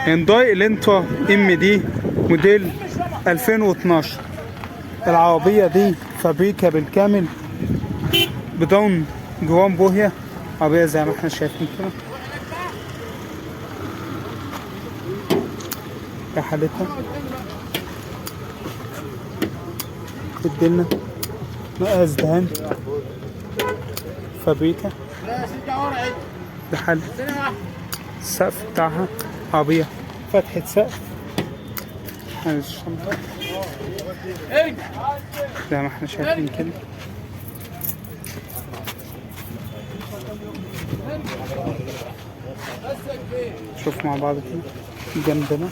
هيونداي الانترا MD موديل 2012. العربية دي فابريكا بالكامل بدون جرام بوهية. عربية زي ما احنا شايفين كده حالتها، تديلنا مقاس دهان فابريكا. ده حال السقف بتاعها، عربية فتحة سقف. حال الشنطة زي ما احنا شايفين كده. شوف مع بعض كده جنبنا.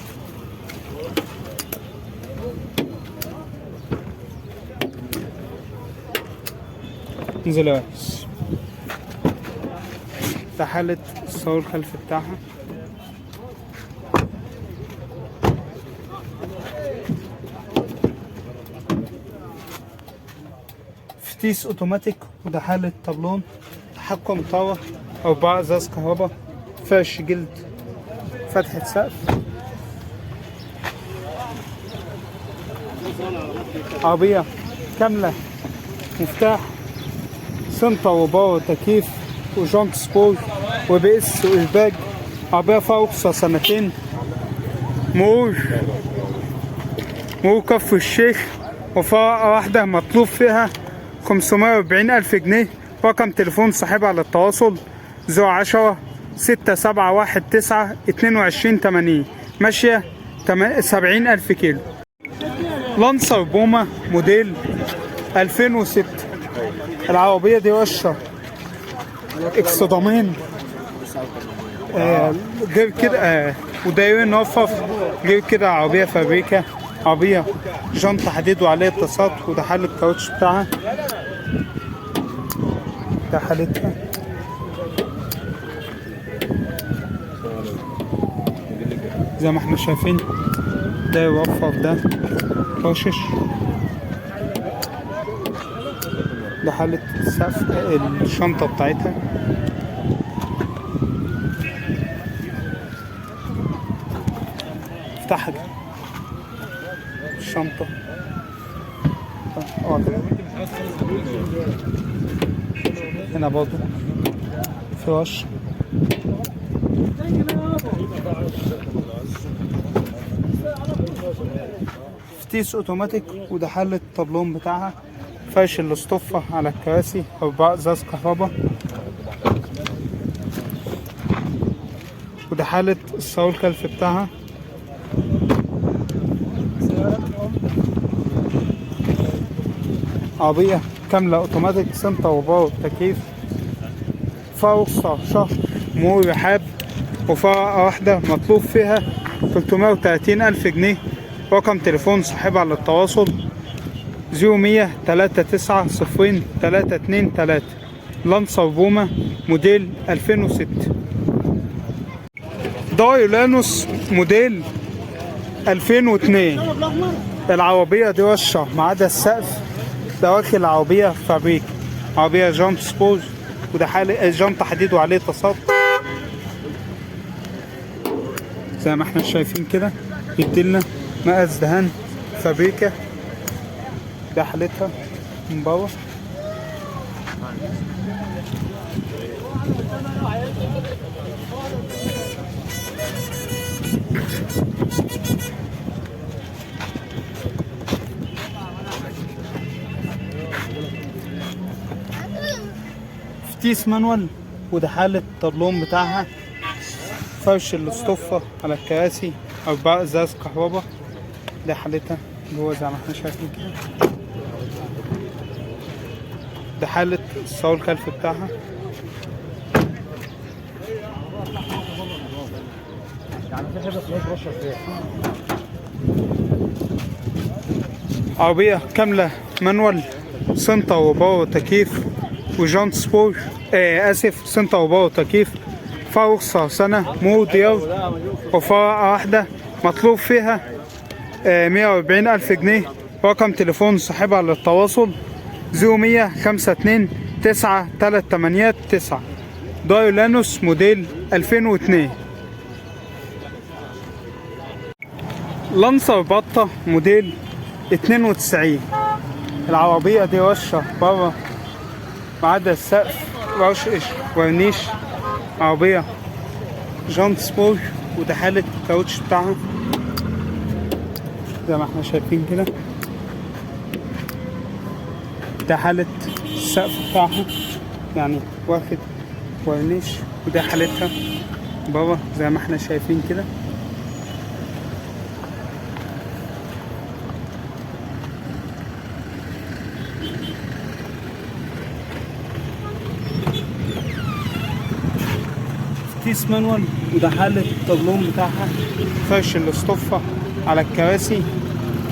انزل يا وحش. ده حالة الصور الخلفي بتاعها. فتيس اوتوماتيك، وده حالة طابلون تحكم طاوة، 4 ازاز كهرباء، فرش جلد، فتحة سقف. عربية كاملة، مفتاح سنتر و power تكييف وجانت سبور و ABS وإشباك. عربية فيها رخصة سنتين. مرور كفر الشيخ، وفرقة واحدة مطلوب فيها 540 ألف جنيه. رقم تليفون صاحبها للتواصل 010 6719 22 80. ماشية 70 ألف كيلو. لانسر بوما موديل 2006. العربية دي رشة اكسدامين، غير كده ودايرين رفرف. غير كده عربية فابريكا، عربية جنط حديد وعليه اتصالات. وده حال الكاوتش بتاعها، ده حالتها. زي ما احنا شايفين ده يوفر، ده رشش. ده حالة السقف، الشنطة بتاعتها. افتحها كده الشنطة. اه هنا برضو فراش. فتيس اوتوماتيك، وده حالة الطابلون بتاعها. فرش الاصطفة على الكراسي، 4 ازاز كهرباء. وده حالة الصاروخ الخلفي بتاعها. عربية كاملة اوتوماتيك، center و power تكييف، فرصة شهر مرور رحاب، وفرقة واحدة مطلوب فيها 330 ألف جنيه. رقم تليفون صاحبها للتواصل 0100 3 9 0 3 2 3. لانسر بوما موديل 2006. دايو لانوس موديل 2002. العربية دي رشة ما عدا السقف، دواخل العربية فابريك. عربية جنط سبور، وده حال جنط حديد وعليه تصاب زي ما احنا شايفين كده. يديلنا مقاس دهان فابريكا. ده حالتها من بره. فتيس manual، وده حالة الطابلون بتاعها. فرش الاصطفة على الكراسي، 4 ازاز كهرباء. ده حالتها جوه زي ما احنا شايفين كده. ده حالة الصاروخ الخلفي بتاعها. عربية كاملة manual، center و power تكييف وجانت سبور، اسف center و power تكييف، فرصة سنة مرور ديار، وفرقة واحدة مطلوب فيها 140 ألف جنيه. رقم تليفون صاحبها للتواصل 0100 52 9 3 8 9. دايو لانوس موديل 2002. لانسر بطة موديل 92. العربية دي رشة بره ما عدا السقف رش ورنيش. عربية جانت سبور، وده حالة الكاوتش بتاعها زي ما احنا شايفين كده. ده حالة السقف بتاعها يعني واخد ورنيش، وده حالتها بره زي ما احنا شايفين كده. فتيس manual، وده حالة الطبلون بتاعها. فرش الاصطفة على الكراسي،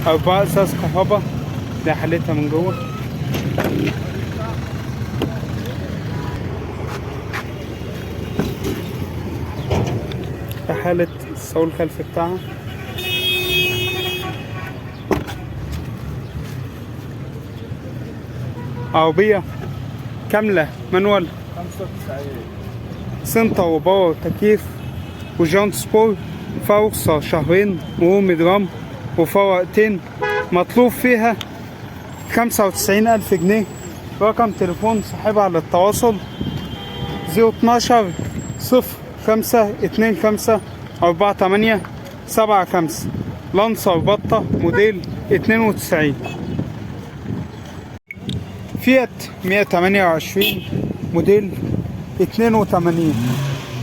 4 ازاز كهرباء. ده حالتها من جوه. ده حالة الصول الخلفي بتاعها. عربية كاملة manual، 95 سنتر و power تكييف وجانت سبور، فرصة شهرين مرور مدرام وفرقتين، مطلوب فيها 95,000 جنيه. رقم تليفون صاحبها للتواصل 012 05 25 48 75. لانسر بطة موديل 92. فيات 128 موديل 82.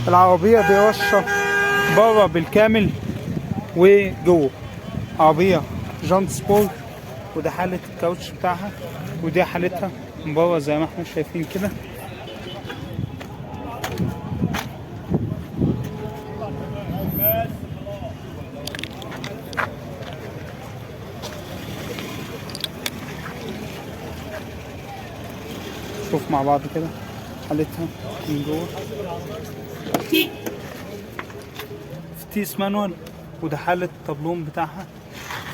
العربية دي رشة بره بالكامل وجوه. عربية جانت سبور، وده حالة الكاوتش بتاعها، ودي حالتها من بره زي ما احنا شايفين كده. شوف مع بعض كده حالتها من جوه. فتيس manual، وده حالة الطبلون بتاعها.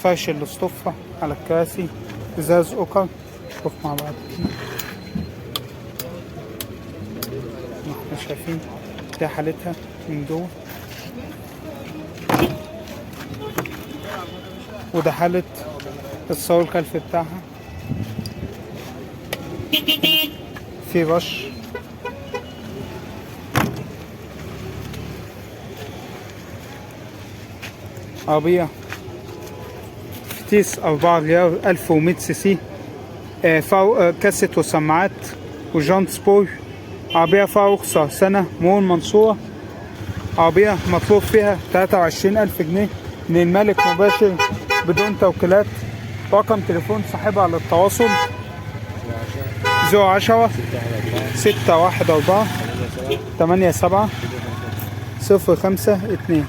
فرش الاصطفة على الكراسي، ازاز اوكر. شوف مع بعض كده احنا شايفين ده حالتها من جوه، وده حالة الصول الخلفي بتاعها. في رش. عربية فتيس 4 غيار 1100 سي سي، فوق كاسيت وسماعات وجانت سبور. عربية فيها رخصة سنة مول منصورة. عربية مطلوب فيها 23,000 جنيه من المالك مباشر بدون توكيلات. رقم تليفون صاحبها للتواصل 010 614 87 052.